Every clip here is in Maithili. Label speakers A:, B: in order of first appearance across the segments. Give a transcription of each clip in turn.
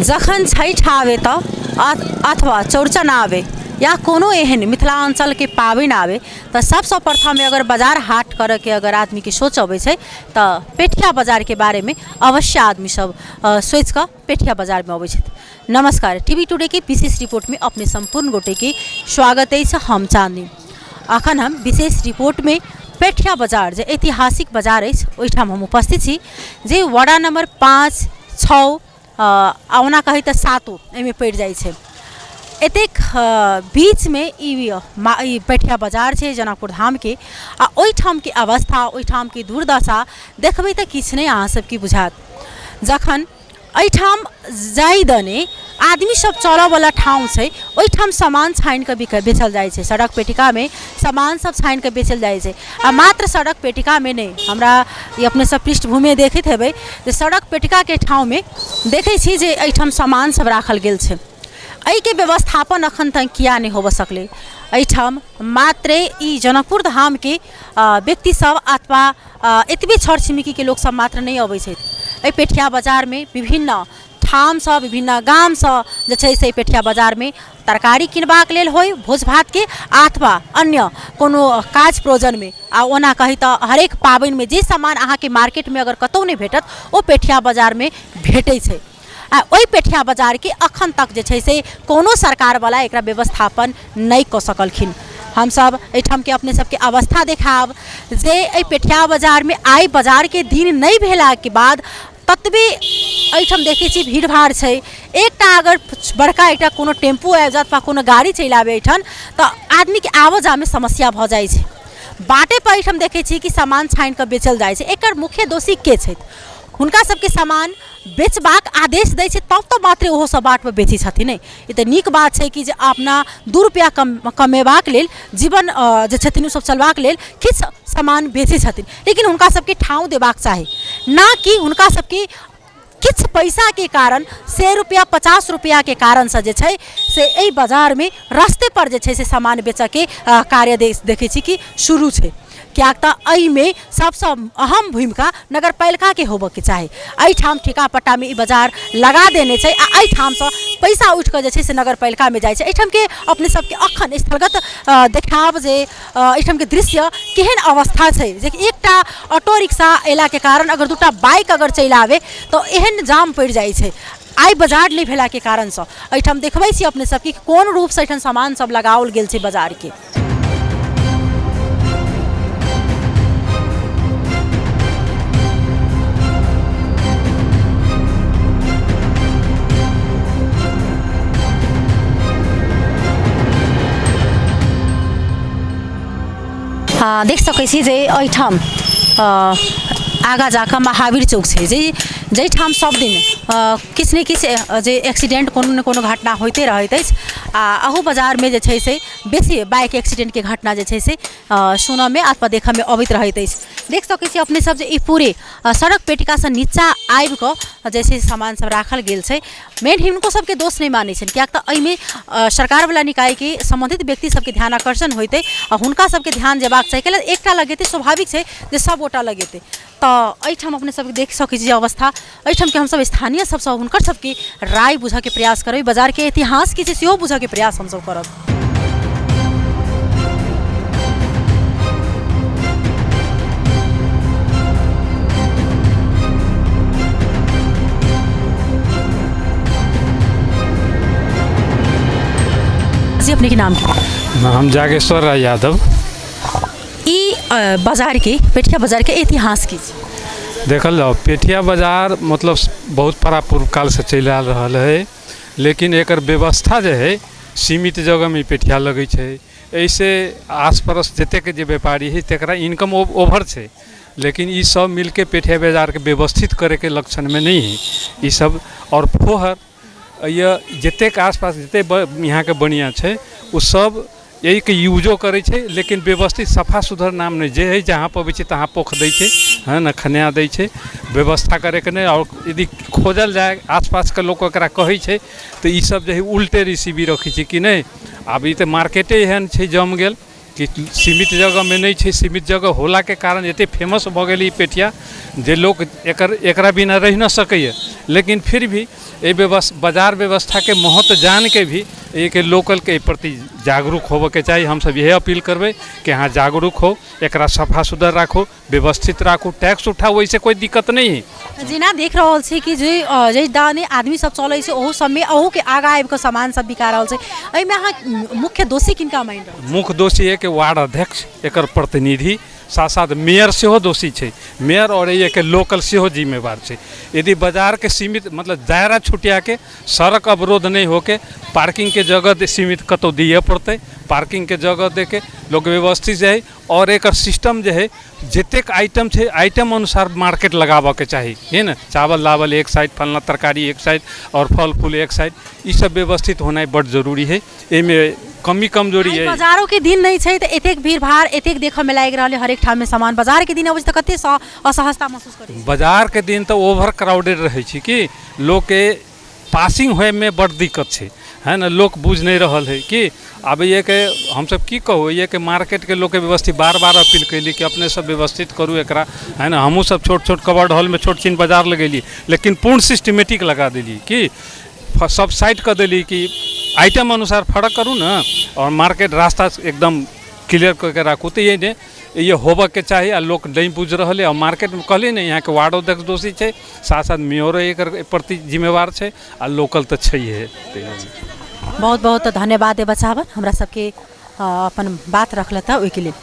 A: जखन छठि आबै तऽ अथवा चौरचन आबै या कोनो एहन मिथिलाञ्चलके पाबनि आबै तऽ सबसँ प्रथम अगर बजार हाट करऽके अगर आदमीके सोच अबै छै तऽ पेठिया बजारके बारेमे अवश्य आदमी सब सोचिकऽ पेठिया बजारमे अबै छथि। नमस्कार, टी वी टुडेके विशेष रिपोर्टमे अपने सम्पूर्ण गोटेके स्वागत अछि। हम चाँदनी। अखन हम विशेष रिपोर्टमे पेठिया बजार जे ऐतिहासिक बजार अछि ओहिठाम हम उपस्थित छी, जे वडा नम्बर 5, 6 आ ओना कही तऽ 7 एहिमे पड़ि जाइ छै। एतेक बीचमे ई पेठिया बजार छै जनकपुर धामके, आ ओहिठामके अवस्था, ओहिठामके दुर्दशा देखबै तऽ किछु नहि अहाँ सबके बुझायत। जखन एहिठाम जाहि दने आदमी सब चलऽवला ठाउँ छै ओहिठाम सामान छानिकऽ बेचल जाइ छै। सड़क पेटिकामे सामान सब छानिकऽ बेचल जाइ छै। आ मात्र सड़क पेटिकामे नहि, हमरा ई अपने सब पृष्ठभूमि देखैत हेबै जे सड़क पेटिकाके ठाउँमे देखै छी जे एहिठाम सामान सब राखल गेल छै। एहिके व्यवस्थापन अखन तक किया नहि होबऽ सकलै? एहिठाम मात्रे ई जनकपुर धामके व्यक्ति सब अथवा एतबे छर छिमेकीके लोकसब मात्र नहि अबै छथि। एहि पेठिया बजारमे विभिन्न ठामसँ, विभिन्न गामसँ जे छै से पेठिया बजारमे तरकारी किनबाक लेल होइ भोज भातके अथवा अन्य कोनो काज प्रयोजनमे, आ ओना कही तऽ हरेक पाबनिमे जे सामान अहाँके मार्केटमे अगर कतहु नहि भेटत ओ पेठिया बजारमे भेटै छै। आ ओहि पेठिया बजारके अखन तक जे छै से कोनो सरकारवला एकरा व्यवस्थापन नहि कऽ सकलखिन। हमसब एहिठामके अपने सबके अवस्था देखायब जे एहि पेठिया बजारमे आइ बजारके दिन नहि भेलाके बाद ततबे एहिठाम देखै छी भीड़ भाड़ छै। एकटा अगर बड़का एकटा कोनो टेम्पू आबि जायत वा कोनो गाड़ी चलि आबै एहिठाम तऽ आदमीके आबऽ जाइमे समस्या भऽ जाइ छै। बाटेपर एहिठाम देखै छी कि सामान छानिकऽ बेचल जाइ छै। एकर मुख्य दोषी के छथि? हुनका सबके सामान बेचबाक आदेश दै छै तब तऽ मात्रे ओहो सब बाटपर बेचै छथिन। नहि, ई तऽ नीक बात छै कि जे अपना 2 रुपैआ कमेबाक लेल, जीवन जे छथिन ओसब चलबाक लेल किछु सामान बेचै छथिन, लेकिन हुनका सबके ठाँव देबाक चाही, ना कि हुनका सबके किछु पैसाके कारण 100 रुपैआ 50 रुपैआके कारणसँ जे छै से एहि बजारमे रस्तेपर जे छै से सामान बेचऽके कार्य देखै छी कि शुरू छै। किएक तऽ एहिमे सबसँ अहम भूमिका नगरपालिकाके होबऽके चाही। एहिठाम ठेका पट्टामे ई बजार लगा देने छै आ एहिठामसँ पैसा उठिकऽ जे छै से नगरपालिकामे जाइ छै। एहिठामके अपने सबके अखन स्थलगत देखायब जे एहिठामके दृश्य केहन अवस्था छै, जे एकटा ऑटो रिक्शा अयलाके कारण अगर 2टा बाइक अगर चलि आबै तऽ एहन जाम पड़ि जाइ छै। आइ बजार नहि भेलाके कारणसँ एहिठाम देखबै छी अपने सबके कोन रूपसँ एहिठाम सामान सब लगाओल गेल छै बजारके। देख सकै छी जे एहिठाम आगाँ जाकऽ महावीर चौक छै, जे जाहिठाम सब दिन किछु ने किछु जे एक्सीडेंट कोनो ने कोनो घटना होइते रहैत अछि। आ अहू बजारमे जे छै से बेसी बाइक एक्सीडेंटके घटना जे छै से सुनऽमे अथवा देखऽमे अबैत रहैत अछि। देख सकै छी अपने सब जे ई पूरे सड़क पेटिकासँ नीचा आबि कऽ जे छै सामान सब राखल गेल छै। मेन हिनको सबके दोष नहि मानै छनि, किएक तऽ एहिमे सरकारवला निकायके सम्बन्धित व्यक्ति सबके ध्यान आकर्षण होइतै आ हुनका सबके ध्यान जेबाक चाही। कैला एकटा लगेतै स्वाभाविक छै जे सबगोटा लगेतै। तऽ एहिठाम अपने सबके देख सकै छी जे अवस्था एहिठामके। हमसब स्थानीय सबसँ हुनकर सबके राय बुझऽके प्रयास करबै, बजारके इतिहास की छै सेहो बुझऽके प्रयास हमसब करब। जी, अपने के नाम की?
B: हम जागेश्वर राय यादव।
A: ई बाजारके, पेठिया बाजारके इतिहास की छै?
B: देखल जाओ, पेठिया बाजार मतलब बहुत परापूर्व कालसँ चलि आबि रहल है, लेकिन एकर व्यवस्था जे है सीमित जगहमे ई पेठिया लगै छै। एहिसँ आस पड़ोस जतेक जे व्यापारी है तकरा इनकम ओवर छै, लेकिन ई सब मिलके पेठिया बाजारके व्यवस्थित करैके लक्षणमे नहि है ई सब। आओर फोहर जतेक आसपास जतेक यहाँके बनिआ छै ओ सब एहिके यूजो करै छै, लेकिन व्यवस्थित सफा सुथर नाम नहि जे हइ, जहाँ पबै छै तहाँ पोख दै छै, है ने, खनिया दै छै, व्यवस्था करैके नहि। आओर यदि खोजल जाय, आसपासके लोक एकरा कहै छै तऽ ई सब जे हइ उल्टे रिसीवी रखै छै कि नहि। आब ई तऽ मार्केटे एहन छै जम गेल कि सीमित जगहमे नहि छै। सीमित जगह होलाके कारण एतेक फेमस भऽ गेलै ई पेठिया जे लोक एकर एकरा बिना रहि नहि सकैए। लेकिन फिर भी एहि बाजार व्यवस्थाके महत्व जानिके भी एहिके लोकलके एहि प्रति जागरूक होबऽके चाही। हमसब इएह अपील करबै कि अहाँ जागरूक होउ, एकरा सफा सुथरा राखू, व्यवस्थित राखू, टैक्स उठाउ, ओहिसँ कोइ दिक्कत नहि हइ।
A: जेना देख रहल छी कि जे जाहि दाने आदमी सब चलै छै ओहू सबमे अहूके आगाँ आबि कऽ सामान सब बिका रहल छै, एहिमे अहाँ मुख्य दोषी किनका मानि रहल छी?
B: मुख्य दोषी एहिके वार्ड अध्यक्ष, एकर प्रतिनिधि, साथ साथ मेयर सेहो दोषी छै। मेयर आओर एहिके लोकल सेहो जिम्मेवार छै। यदि बाजारके सीमित मतलब दायरा छुटियाके सड़क अवरोध नहि होके पार्किंगके जगह सीमित कतहु दिअ पड़तै, पार्किंगके जगह देके लोक व्यवस्थित जाइ। आओर एकर सिस्टम जे हइ, जतेक आइटम छै, आइटम अनुसार मार्केट लगाबऽके चाही है ने। चावल दावल एक साइड, फलना तरकारी एक साइड आओर फल फूल एक साइड, ई सब व्यवस्थित होनाइ बड्ड जरूरी हइ। एहिमे कमी कमजोरी
A: अइ बाजारोके दिन नहि छै तऽ एतेक भीड़ भाड़ एतेक देखऽमे लागि रहल अइ हरेक ठाममे सामान। बाजारके दिन अबै छै तऽ कतेक असहजता महसूस करै छी?
B: बाजारके दिन तऽ ओवर क्राउडेड रहै छै कि लोकके पासिंग होइमे बड्ड दिक्कत छै है ने। लोक बुझि नहि रहल हइ कि आब एहिके हमसब की कहू। एहिके मार्केटके लोकके व्यवस्थित बार बार अपील कयली कि अपने सब व्यवस्थित करू एकरा है ने। हमहूँ सब छोट छोट कवर्ड हॉलमे छोट छिन बाजार लगेली, लेकिन पूर्ण सिस्टमेटिक लगा देली कि सब साइड कऽ देली कि आइटम अनुसार फरक करू ने आओर मार्केट रास्ता एकदम क्लियर कऽ के राखू। तऽ ये ये होबऽके चाही आ लोक नहि बुझि रहल अइ। आ मार्केटमे कहलियै ने, यहाँके वार्डो अध्यक्ष दोषी छै, साथ साथ मेयरो एकर प्रति जिम्मेवार छै आ लोकल तऽ छैहे।
A: बहुत बहुत धन्यवाद देबऽ चाहबनि हमरा सबके अपन बात रखलथि ओहिके लेल।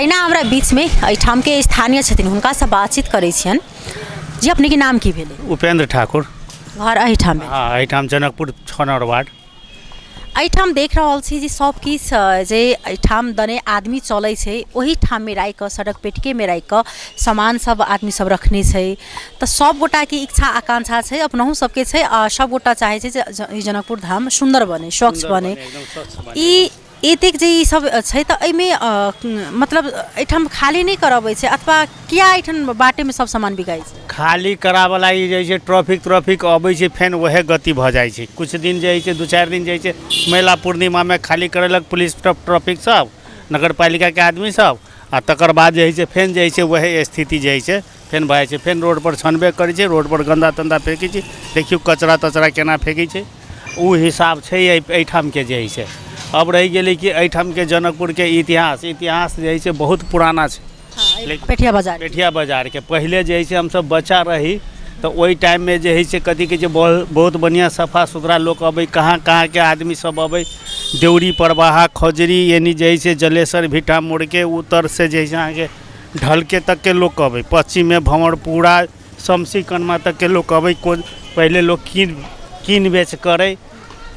A: तहिना हमरा बीचमे एहिठामके स्थानीय छथिन, हुनकासँ बातचीत करै छियनि। जी, अपनेके नाम की भेलै?
C: उपेंद्र ठाकुर।
A: घर एहिठाम भेल?
C: हँ, एहिठाम जनकपुर 6 नम्बर वार्ड।
A: एहिठाम देख रहल छी जे सब किछु जे एहिठाम दने आदमी चलै छै ओही ठाममे राखि कऽ, सड़क पेटकेमे राखि कऽ सामान सब आदमी सब रखने छै। तऽ सब गोटाके इच्छा आकांक्षा छै, अपनहु सबके छै आ सब गोटा चाहै छै जे ई जनकपुर धाम सुन्दर बनै, स्वच्छ बनै। ई एतेक जे ई सब छै तऽ एहिमे मतलब एहिठाम खाली नहि करबै छै अथवा किया एहिठाम बाटेमे सब सामान बिकाइ छै?
C: खाली कराबऽला ई जे छै ट्रैफिक त्रैफिक अबै छै, फेन वएह गति भऽ जाइ छै। किछु दिन जे होइ छै, 2-4 दिन जे होइ छै मेला पूर्णिमामे खाली करेलक पुलिस ट्रैफिक सब, नगरपालिकाके आदमी सब, आ तकर बाद जे होइ छै फेन जे होइ छै वएह स्थिति जे होइ छै फेन भऽ जाइ छै। फेन रोडपर छनबे करै छै, रोडपर गन्दा तन्दा फेकै छै। देखियौ कचरा तचरा केना फेकै छै, ओ हिसाब छै एहिठामके जे हइ से। अब रहि गेलै कि एहिठामके जनकपुरके इतिहास, इतिहास जे हइ से बहुत पुराना छै।
A: लेकिन पेठिया बाजार,
C: पेठिया बाजारके पहिले जे हइ से हमसब बच्चा रही तऽ ओहि टाइममे जे हइ से कथी कहै छै बहुत बढ़िआँ सफा सुथरा लोक अबै, कहाँ कहाँके आदमी सब अबै, देउरी परबाहा खजरी यानि जे हइ से जलेसर भिट्ठा मोड़के उत्तरसँ जे हइ से अहाँके ढलके तकके लोक अबै, पश्चिममे भँवरपुरा शमसी कनमा तकके लोक अबै। पहिले लोक कीन कीन बेच करै,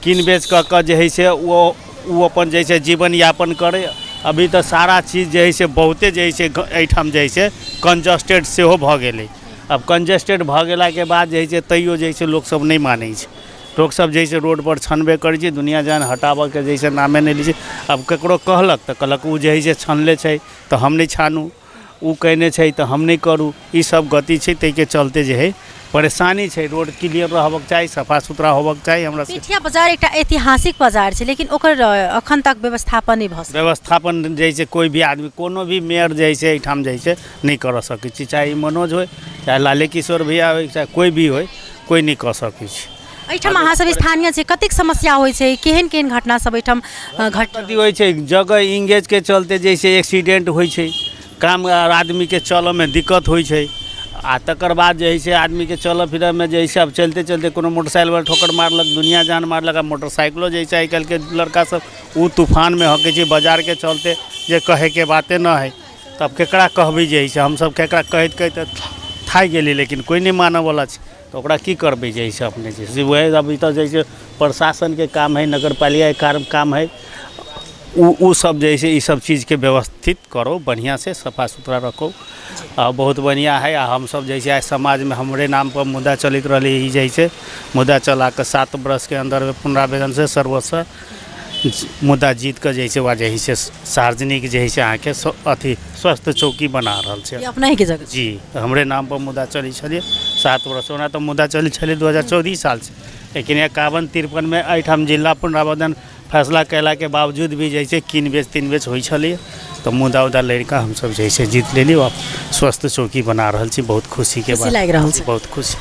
C: कीन बेच कऽ कऽ जे हइ से ओ ओ अपन जे हइ से जीवन यापन करै। अभी तऽ सारा चीज जे हइ से बहुते जे हइ से एहिठाम जे हइ से कंजस्टेड सेहो भऽ गेलै। आब कंजस्टेड भऽ गेलाके बाद जे हइ से तैयो जे हइ से लोकसभ नहि मानै छै। लोकसभ जे हइ से रोडपर छनबे करै छै, दुनिआँ जहान हटाबऽके जे हइ से नामे नहि लै छै। आब ककरो कहलक तऽ कहलक ओ जे हइ से छनले छै तऽ हम नहि छानू, ओ कयने छै तऽ हम नहि करू, ई सब गति छै। ताहिके चलते जे हइ परेशानी छै। रोड क्लियर रहबक चाही, सफा सुथरा होबक चाही। हमरा सबके
A: पेठिया बाजार एकटा ऐतिहासिक बाजार छै, लेकिन ओकर अखन तक व्यवस्थापन नहि भऽ सकल।
C: व्यवस्थापन जे हइ से कोइ भी आदमी, कोनो भी मेयर जे हइ से एहिठाम जे हइ से नहि करऽ सकै छै, चाहे ई मनोज होइ, चाहे लाले किशोर भैया होइ, चाहे कोइ भी होइ, कोइ नहि कऽ सकै छै।
A: एहिठाम अहाँ सब स्थानीय छै, कतेक समस्या होइ छै, केहन केहन घटना सब एहिठाम घट
C: अथी होइ छै? जगह इंगेजके चलते जैसे एक्सीडेंट होइ छै, काम आदमीके चलऽमे दिक्कत होइ छै। आ तकर बाद जे हइ से आदमीके चलऽ फिरऽमे जे हइ से आब चलिते चलिते कोनो मोटरसाइकिलवला ठोकर मारलक, दुनिआँ जान मारलक। आ मोटरसाइकिलो जे हइ से आइ काल्हिके लड़का सब ओ तूफानमे हँकै छै बाजारके चलते, जे कहैके बाते नहि हइ। तब केकरा कहबै जे हइ से हमसब केकरा कहैत कहैत थाकि गेली, लेकिन कोइ नहि मानऽवला छै। तऽ ओकरा की करबै जे हइ से अपने जे से वएह अभी तऽ जे हइ से प्रशासनके काम हइ, नगरपालिकाके काम हइ, ओ सब जे हइ से ई सब चीजके व्यवस्थित करो, बढ़िआँसँ सफा सुथरा रखो, आ बहुत बढ़िआँ हइ। आ हमसब जे हइ से आइ समाजमे हमरे नामपर मुद्दा चलैत रहलै। ई जे हइ से मुद्दा चलाकऽ 7 वर्षके अन्दरमे पुनरावेदनसँ सर्वस्व मुद्दा जीत कऽ जे हइ से वा जे हइ से सार्वजनिक जे हइ से अहाँके अथी स्वस्थ चौकी बना रहल छै।
A: ई अपनहिके जगह?
C: जी, हमरे नामपर मुद्दा चलै छलै 7 वर्ष। ओना तऽ मुद्दा चलै छलै 2014 सालसँ, लेकिन 51 53मे एहिठाम जिला पुनरावेदन फैसला कयलाके बावजूद भी जे छै कीन बेच तीन बेच होइ छलै। तऽ मुद्दा उद्दा लड़ि कऽ हमसभ जे छै जीत लेली आ स्वस्थ चौकी बना रहल छी। बहुत खुशीके
A: खुशी
C: बात।
A: लागि रहल छै।
C: बहुत खुशी।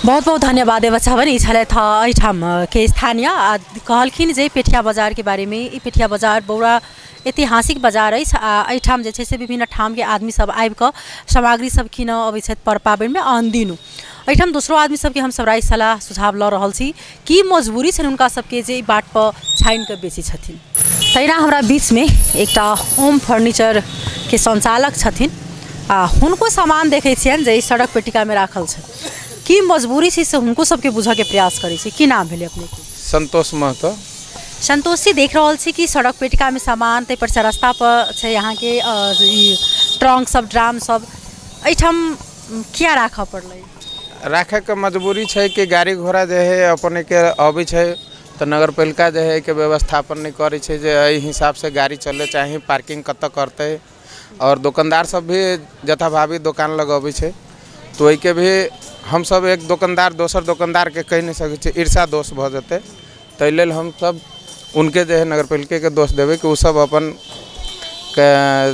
A: बहुत बहुत धन्यवाद देबऽ चाहबनि। ई छलथि हँ एहिठाम के स्थानीय आ कहलखिन जे पेठिया बाजारके बारेमे, ई पेठिया बाजार बौरा ऐतिहासिक बाजार अछि आ एहिठाम जे छै से विभिन्न ठामके आदमीसभ आबि कऽ सामग्री सब कीनऽ अबै छथि पर पाबनिमे। अनदिनो एहिठाम दोसरो आदमी सबके हमसब राय सलाह सुझाव लऽ रहल छी, की मजबूरी छनि हुनका सबके जे ई बाटपर छानि कऽ बेचै छथिन। तहिना हमरा बीचमे एकटा होम फर्नीचरके सञ्चालक छथिन आ हुनको सामान देखै छियनि जे ई सड़क पेटिकामे राखल छै। की मजबूरी छै से हुनको सबके बुझऽके प्रयास करै छी। की नाम भेलै अपनेके?
D: संतोष महतो।
A: संतोषी, देख रहल छी कि सड़क पेटिकामे सामान, ताहिपर से रस्तापर छै अहाँके ई ट्रंक सब, ड्राम सब, एहिठाम किया राखऽ पड़लै?
D: राखैके मजबूरी छै कि गाड़ी घोड़ा जे हइ अपनेके अबै छै तऽ नगरपालिका जे हइ एहिके व्यवस्थापन नहि करै छै जे एहि हिसाबसँ गाड़ी चलै चाही, पार्किंग कतऽ करतै। आओर दोकानदार सब भी जथाभावी दोकान लगबै छै, तऽ ओहिके भी हमसब एक दोकानदार दोसर दोकानदारके कहि नहि सकै छियै, ईर्षा दोष भऽ जेतै। ताहि लेल हमसब उनके जे हइ नगरपालिकेके दोष देबै कि ओसब अपन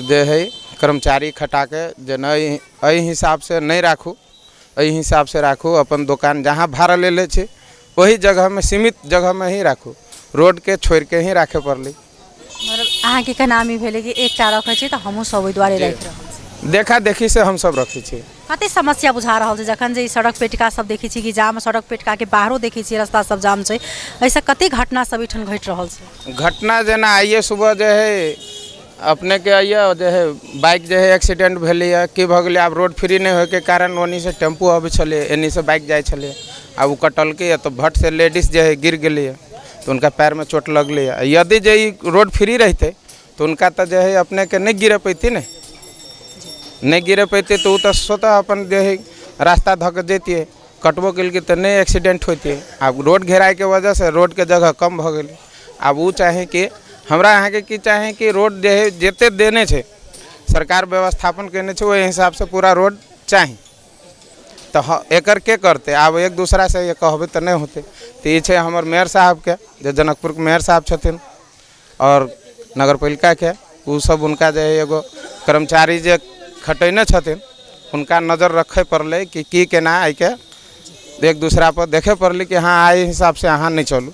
D: जे हइ कर्मचारी खटाके जे नहि, एहि हिसाबसँ नहि राखू, एहि हिसाबसँ राखू। अपन दोकान जहाँ भाड़ा लेले छी ओहि जगहमे, सीमित जगहमे ही राखू, रोडके छोड़िके ही राखै पड़लै।
A: मतलब अहाँके कहनाम ई भेलै कि एकटा रखै छी तऽ हमहूँ सब ओहि दुआरे राखि रहल छी।
D: देखा देखीसँ हमसब रखै छी।
A: कते समस्या बुझा रहल छै जखन जे ई सड़क पेटिका सब देखै छी कि जाम, सड़क पेटिकाके बाहरो देखै छियै रास्ता सब जाम छै, एहिसँ कते घटना सब एहिठाम घटि रहल छै?
D: घटना जेना आइए सुबह जे हइ अपनेके आइए जे हइ बाइक जे हइ एक्सीडेंट भेलैए। की भऽ गेलै, आब रोड फ्री नहि होइके कारण ओन्नीसँ टेम्पू अबै छलै, एन्नीसँ बाइक जाइ छलै, आ ओ कटलकैए तऽ भट से लेडीज जे हइ गिर गेलैए, तऽ हुनका पैरमे चोट लगलैए। यदि जे ई रोड फ्री रहितै तऽ हुनका तऽ जे हइ अपनेके नहि गिरे पैती ने, नहि गिरे पैतै तऽ ओ तऽ स्वतः अपन जे हइ रास्ता धऽ कऽ जैतियै, कटबो केलकै तऽ नहि एक्सीडेंट होइतै। आब रोड घेराइके वजहसँ रोडके जगह कम भऽ गेलै। आब ओ चाही कि हमरा अहाँके की चाही कि रोड जे हइ जतेक देने छै सरकार, व्यवस्थापन कयने छै, ओहि हिसाबसँ पूरा रोड चाही। तऽ एकर के करतै? आब एक दूसरासँ ये कहबै तऽ नहि होतै। तऽ ई छै हमर मेयर साहबके, जे जनकपुरके मेयर साहब छथिन, आओर नगरपालिकाके ओसब हुनका जे हइ एगो कर्मचारी जे खटेने छथिन, हुनका नजर रखै पड़लै कि की केना एहिके एक दूसरापर देखै पड़लै कि हँ, एहि हिसाबसँ अहाँ नहि चलू,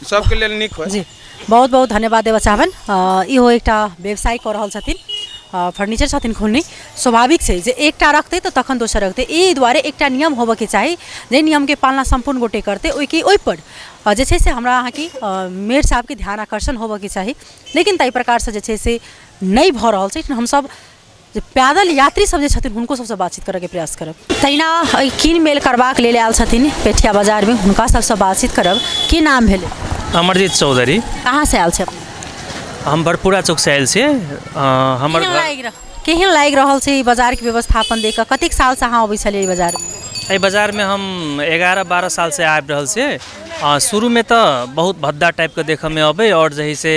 D: सबके लेल नीक होइ।
A: जी, बहुत बहुत धन्यवाद देबऽ चाहबनि। इहो एकटा व्यवसाय कऽ रहल छथिन, फर्नीचर छथिन खोलने। स्वाभाविक छै जे एकटा रखतै तऽ तखन दोसर रखतै। एहि दुआरे एकटा नियम होबऽके चाही, जाहि नियमके पालना सम्पूर्ण गोटे करतै। ओहिके ओहिपर जे छै से हमरा अहाँके मेयर साहबके ध्यान आकर्षण होबऽके चाही, लेकिन ताहि प्रकारसँ जे छै से नहि भऽ रहल छै। हमसब जे पैदल यात्री सब जे छथिन, हुनको सबसँ बातचीत करऽके प्रयास करब। तहिना एहि कीन मेल करबाक लेल आयल छथिन पेठिया बाजारमे, हुनका सबसँ बातचीत करब। की नाम भेलै?
E: अमरजीत चौधरी।
A: कहाँसँ आयल छै?
E: हम भरपूरा चौकसँ आयल छियै। हमर
A: केहन
E: घर
A: लागि रहल, केहन लागि रहल छै ई बाजारके व्यवस्थापन देख कऽ? कतेक सालसँ अहाँ अबै छलियै ई बाजारमे?
E: एहि बाजारमे हम 11-12 सालसँ आबि रहल छियै। शुरूमे तऽ बहुत भद्दा टाइपके देखऽमे अबै आओर जे हइ से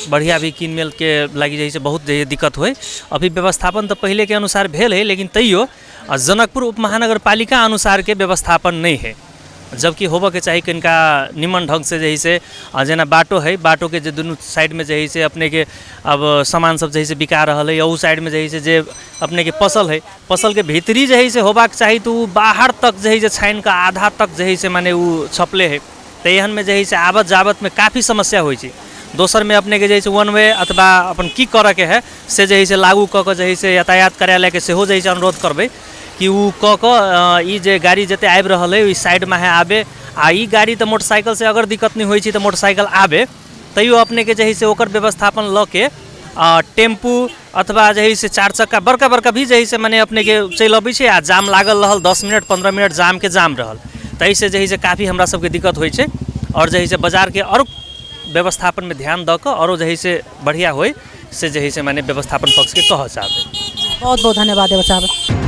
E: बढ़िआँ भी कीन मेलके लागि जे हइ से बहुत जे हइ दिक्कत होइ। अभी व्यवस्थापन तऽ पहिलेके अनुसार भेल हइ, लेकिन तैयो जनकपुर उपमहानगरपालिका अनुसारके व्यवस्थापन नहि हइ, जबकि होबऽके चाही कनिका निमन ढङ्गसँ जे हइ से। जेना बाटो हइ, बाटोके जे दुनू साइडमे जे हइ से अपनेके अब सामान सब जे हइ से बिका रहल हइ, अहू साइडमे जे हइ से जे अपनेके पसल हइ, पसलके भीतरी जे हइ से होबाक चाही, तऽ ओ बाहर तक जे हइ से छानि कऽ आधा तक जे हइ से मने ओ छपले हइ। तऽ एहनमे जे हइ से आबत जाबतमे काफी समस्या होइ छै। दोसरमे अपनेके जे हइ से वन वे अथवा अपन की करऽके हइ से जे हइ से लागू कऽ कऽ जे हइ से यातायात कार्यालयके सेहो जे हइ से अनुरोध करबै कि ओ कऽ कऽ ई जे गाड़ी जतेक आबि रहल हइ ओहि साइडमे आबे। आ ई गाड़ी तऽ मोटरसाइकिलसँ अगर दिक्कत नहि होइ छै तऽ मोटरसाइकिल आबे, तैयो अपनेके जे हइ से ओकर व्यवस्थापन लऽ के टेम्पू अथवा जे हइ से चारि चक्का बड़का बड़का भी जे हइ से मने अपनेके चलि अबै छै आ जाम लागल रहल, 10 मिनट 15 मिनट जामके जाम रहल। ताहिसँ जे हइ से काफी हमरा सबके दिक्कत होइ छै। आओर जे हइ से बाजारके आओर व्यवस्थापनमे ध्यान दऽ कऽ आओरो जे हइ से बढ़िआँ होइ से जे हइ से मने व्यवस्थापन पक्षके कहऽ चाहबै।
A: बहुत बहुत धन्यवाद देबऽ चाहबै।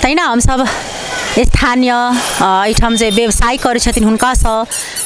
A: तहिना हमसभ स्थानीय एहिठाम जे व्यवसाय करै छथिन हुनकासँ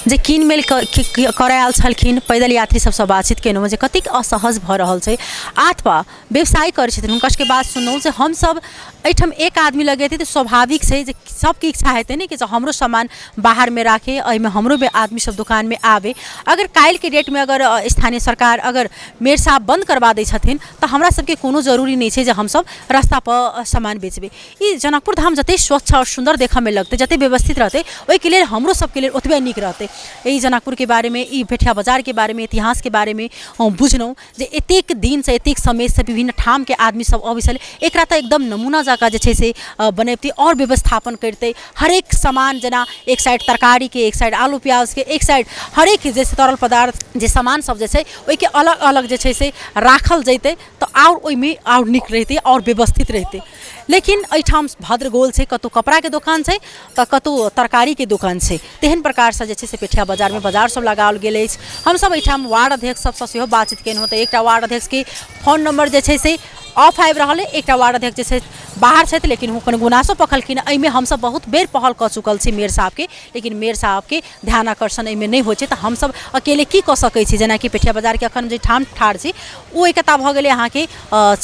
A: जे किनमेल करय आयल छलखिन, पैदल यात्री सबसँ बातचीत केलहुँ जे कतेक असहज भऽ रहल छै, अथवा व्यवसाय करै छथिन हुनका सबके बात सुनलहुँ जे हमसब एहिठाम एक आदमी लगेतै तऽ स्वाभाविक छै जे सबके इच्छा हेतै ने कि जे हमरो सामान बाहरमे राखै, एहिमे हमरो आदमी सब दोकानमे आबै। अगर काल्हिके डेटमे अगर स्थानीय सरकार अगर मेयर साहब बन्द करबा दै छथिन तऽ हमरा सबके कोनो जरूरी नहि छै जे हमसब रास्तापर सामान बेचबै। ई जनकपुर धाम जतेक स्वच्छ आओर सुन्दर देखऽमे लगतै, जतेक व्यवस्थित रहतै, ओहिके लेल हमरो सबके लेल ओतबे नीक रहतै। एहि जनकपुरके बारेमे, ई पेठिया बजारके बारेमे, इतिहासके बारेमे हम बुझलहुँ जे एतेक दिनसँ, एतेक समयसँ विभिन्न ठामके आदमी सब अबै छलै। एकरा तऽ एकदम नमूना जकाँ जे छै से बनैबतियै आओर व्यवस्थापन करितै। हरेक सामान जेना एक साइड तरकारीके, एक साइड आलू प्याजके, एक साइड हरेक जे तरल पदार्थ जे सामान सब जे छै ओहिके अलग अलग जे छै से राखल जैतै तऽ आओर ओहिमे आओर नीक रहितै आओर व्यवस्थित रहितै। लेकिन एहिठाम भद्रगोल छै, कतहु कपड़ाके दोकान छै तऽ कतहु तरकारीके दोकान छै। तेहन प्रकारसँ जे छै से पेठिया बजारमे बजार सब लगाओल गेल अछि। हमसब एहिठाम वार्ड अध्यक्ष सबसँ सेहो बातचीत केलहुँ तऽ एकटा वार्ड अध्यक्षके फोन नम्बर जे छै से ऑफ आबि रहल अइ, एकटा वार्ड अध्यक्ष जे छै बाहर छथि, लेकिन ओ अपन गुनासो पखलखिन। एहिमे हमसब बहुत बेर पहल कऽ चुकल छी मेयर साहबके, लेकिन मेयर साहबके ध्यान आकर्षण एहिमे नहि होइ छै, तऽ हमसब अकेले की कऽ सकै छी? जेनाकि पेठिया बजारके एखन जे ठाम ठाढ़ छी ओ एकता भऽ गेलै अहाँके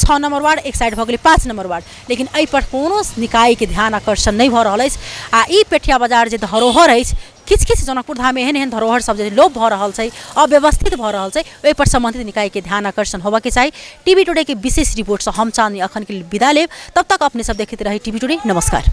A: 6 नम्बर वार्ड, एक साइड भऽ गेलै 5 नम्बर वार्ड, लेकिन एहिपर कोनो निकायके ध्यान आकर्षण नहि भऽ रहल अछि। आओर ई पेठिया बजार जे धरोहर अछि, किछु किछु जनकपुर धाममे एहन एहन धरोहर सब जे लोप भऽ रहल छै, अव्यवस्थित भऽ रहल छै, ओहिपर सम्बन्धित निकायके ध्यान आकर्षण होबऽके चाही। टीवी टुडेके विशेष रिपोर्टसँ हम चाँदनी अखनके लेल विदा लेब। तब तक अपने सब देखैत रही टीवी टुडे। नमस्कार।